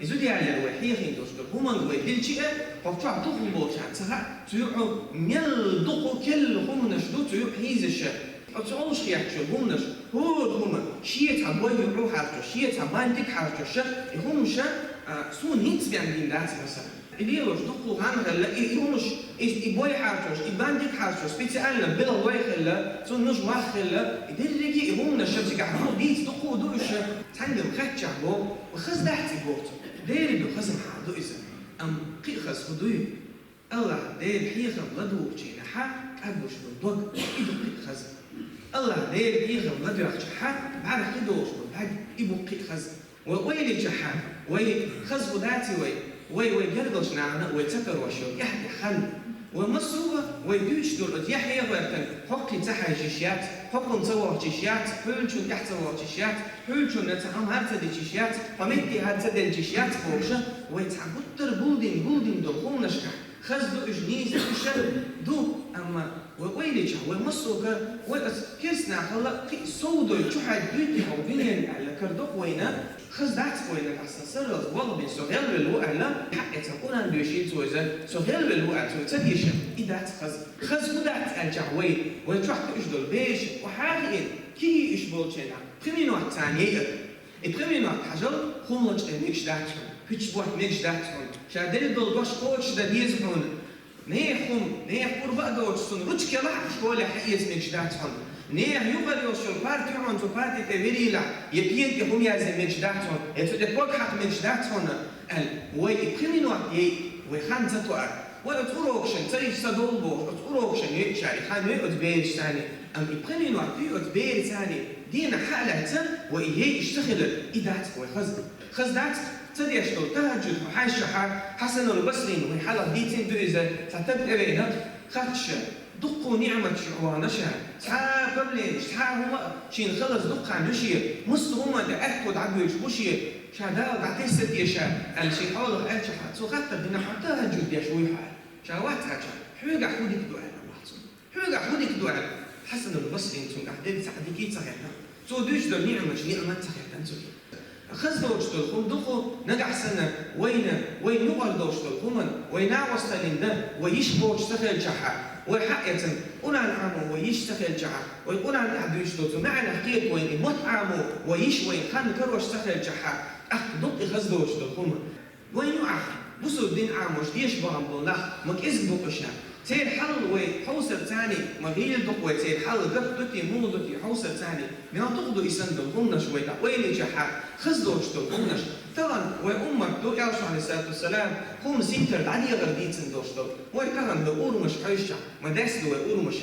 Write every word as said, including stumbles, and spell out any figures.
Зуда яьлар вай хьехийна долуш долу хӀуманга вай хилча а, хӀокху чохь дукхах болчарна ца хаьа, цу юкъа мел дукха керла хӀуманаш ду цу юкъа хьийзаш. Оцу олуш хеташ йолу хӀуманаш, хӀора хӀума, шен цхьа бой юкъа хьарчош, шен цхьа бантик хьарчош, и хӀуманаш, а, суна хӀинца бен дина дац, масала. И лелош дукха хан хилла, и, и хӀуманаш, и, и бой хьарчош, и бантик хьарчош, специально белхан бой хилла, цунна нуж мах хилла, и дерриге и хӀуманаш цигахь ду, дийца дукха ду уьш, цхьаьнгара хаьттича боху, хаза дац и боху цо. Дера ду, хаза хьал ду иза. Амма кхин а хаза хӀун дуй? АллахӀ Делан хьехам ладугӀучу хенахь кӀагуш долу дог, и ду кхин а хаза. АллахӀ Делан хьехам ладоьгӀчахь бӀаьрхи долуш болу бӀаьрг, и бу кхин а хаза. Вай ойла йичахь, вай хаза хӀун дац вай, вай, вай гергарчу нахана вай ца карош йолу тӀаьхьа-тӀаьхьа хан. Вай массо а вай дуьйцуш долу оцу яхь-хьехоркан хӀоккхе ца хьаьжжаш яц, хӀоккхунна ца вахчаш яц, хьуьллучунна тӀехь ца вахчаш яц, хьуьллучунна цхьа хӀума хӀара ца дичаш яц, хьо метте хӀара ца делчаш яц бохуш, вай цхьа гуттар а гулдина, гулдина долу хӀуманашкахь хаза ду уьш, нийса ду уьш, ду, амма вай ойла йичахь, вай массо а, вай оцу керстанахалла кхин а сов дой чу хьаьдда дуьйти хьо дуьненна аьлла, кара докъо вайна, хаза дац вайна, аса сарралц болх бина со гӀелвелла ву аьлла, хьаэца Къуръан доьшийла цо иза, со гӀелвелла ву аьлла цо ца деша, и дац хаза. Хаза хӀун дац аьлчахь вай, вай чохь кхуьуш долу бераш, охьа а хиъна, кегий уьш болчу хенахь, пхи минот царна яйа. И пхи минот хьажал, хӀумма лачкъе мегаш дац хьуна, хӀуьттуш ботта мегаш дац хьуна, ша делла долу дош кхочушдан деза хьуна. Нехан хӀума, нехан пурба а доцуш, цунна ручка ялахь а школе хьаэца мегаш дац хьуна. Нехан юкъара йолуш йолу парта ю хьуна, цу парти тӀе вирийлахь, я пена тӀе хӀума язъян мегаш дац хьуна, я цу тӀе пог хьакха мегаш дац хьуна, аьлла, вай и пхи минот яйа, вай хан ца тоьар. Вай оцу урокашна ца йича ца довла бохуш, оцу урокашна йойуш и хан йой оцу берашца, амма и пхи минот юй оцу бераца, дийнахь хьа а лаьцна, вай и яйаш ца хилар, и дац вай хаза. Хаза дац ца деш долу тахӀаджуд хьаьжча, Хьасанул Басрина, вай хьалха дийцина ду иза, цхьа таг тӀевеана, хатта ша, дуккха ниӀматаш юкъа вахана ша, цхьа а проблемаш, цхьа а хӀума а шена хилац дуккха хан ю шен, массо а хӀуманна тӀе аьтто дӀабуьйлуш бу шен, ша Дала дӀатесна те ша, аьлла шен хьолах аьлча, цо хаттар дина, хьо тахӀаджуд деш вуй хьо? Ша вац аьлча, хьоьгахь хӀун дика ду аьлла, бах цо. Хьоьгахь хӀун дика ду аьлла, Хьасанул Басрина цуьнгахь дерг цхьа дика ца хетта. Цо дуьйцуш долу ниӀматаш, ниӀмат ца хетта цуьнгахь. Хаза доцуш долу хӀума ду-кх, нагахь санна вайна, вайна юкъара долуш долу хӀуманна, вай накъосталлин дан, вай йиш кхочуш ца хилчахь, вай хьаэцна, Къуръан Ӏамо вай йиш ца хилчахь, вай Къуръан тӀехь дуьйцуш долу цу маьӀнах кхета вайна и мотт Ӏамо вай йиш, вайна хан карош ца хилчахь, тӀаккха ду-кх и хаза доцуш долу хӀума. Вайн юкъахь бусалба дин Ӏамош дешаш бахана болу нах ма кӀезиг бу-кх уьш. Церан хьал вай хьовсарца ма гӀийла ду-кх вай, церан хьал гатта ду те, муха ду те хьовсарца, мел дукха ду и санна долу хӀуманаш вай дӀа ойла йичахь, хаза доцуш долу хӀуманаш. Тахана вай уммат ду, Элчано, Ӏалайхиссалату вассалам, хӀума синтар дӀадегӀар дийцина долуш долу. Вай тахана вай урамаш хьоьжучахь, ма даьсса ду вай урамаш.